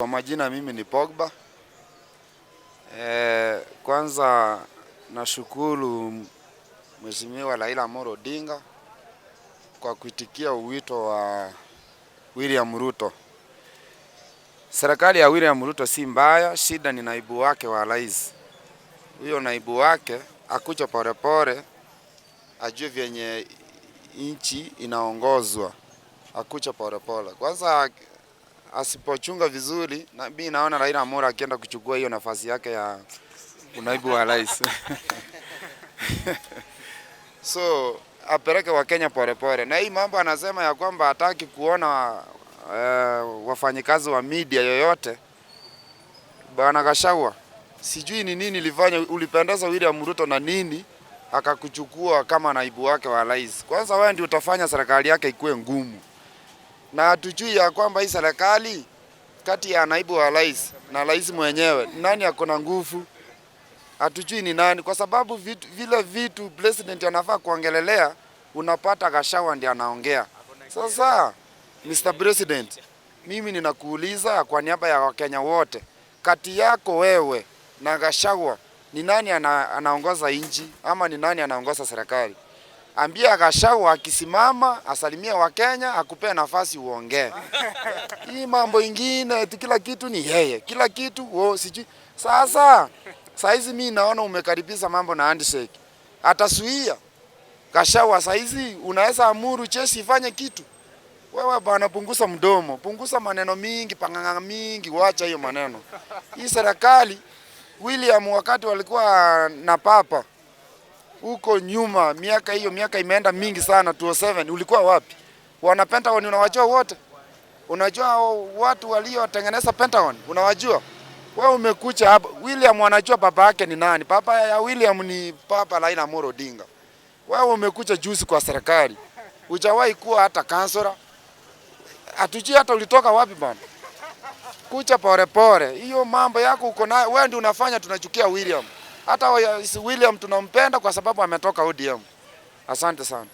Kwa majina mimi ni Pogba. Kwanza nashukuru Mheshimiwa Raila Amolo Odinga kwa kuitikia wito wa William Ruto. Serikali ya William Ruto si mbaya, shida ni naibu wake wa rais. Huyo naibu wake akuja polepole, ajue vyenye nchi inaongozwa, akuja polepole. Kwanza asipochunga vizuri, na mimi naona Raila Amolo akienda kuchukua hiyo nafasi yake ya unaibu wa rais. So apeleke Wakenya polepole, na hii mambo anasema ya kwamba hataki kuona wafanyikazi wa media yoyote. Bwana Gachagua, sijui ni nini ilifanya ulipendeza William Ruto na nini akakuchukua kama naibu wake wa rais. Kwanza wewe ndio utafanya serikali yake ikuwe ngumu, na hatujui ya kwamba hii serikali kati ya naibu wa rais na rais mwenyewe nani ako na nguvu, hatujui ni nani, kwa sababu vile vitu president anafaa kuongelelea, unapata Gachagua ndiye anaongea. Sasa Mr. President, mimi ninakuuliza kwa niaba ya Wakenya wote, kati yako wewe na Gachagua ni nani anaongoza nchi ama ni nani anaongoza serikali? Ambia Gachagua akisimama asalimie Wakenya, akupee nafasi uongee. Hii mambo ingine eti kila kitu ni yeye, kila kitu wo sijui. Sasa saizi mi naona umekaribisha mambo na handshake, atasuia Gachagua. Saizi unaweza amuru jeshi ifanye kitu. Wewe bwana, punguza mdomo, punguza maneno mingi, panganga mingi, wacha hiyo maneno. Hii serikali William, wakati walikuwa na papa huko nyuma, miaka hiyo, miaka imeenda mingi sana, 2007 ulikuwa wapi? Wana Pentagon unawajua wote? Unajua watu waliotengeneza Pentagon unawajua? Wewe umekuja hapa, William anajua baba yake ni nani? Baba ya William ni Papa Raila Amolo Odinga. Wewe umekuja juzi kwa serikali, hujawahi kuwa hata councillor, hatujui hata ulitoka wapi bana. Kucha pole pole, hiyo mambo yako uko nayo wewe, ndio unafanya tunachukia William. Hata William tunampenda kwa sababu ametoka ODM. Asante sana.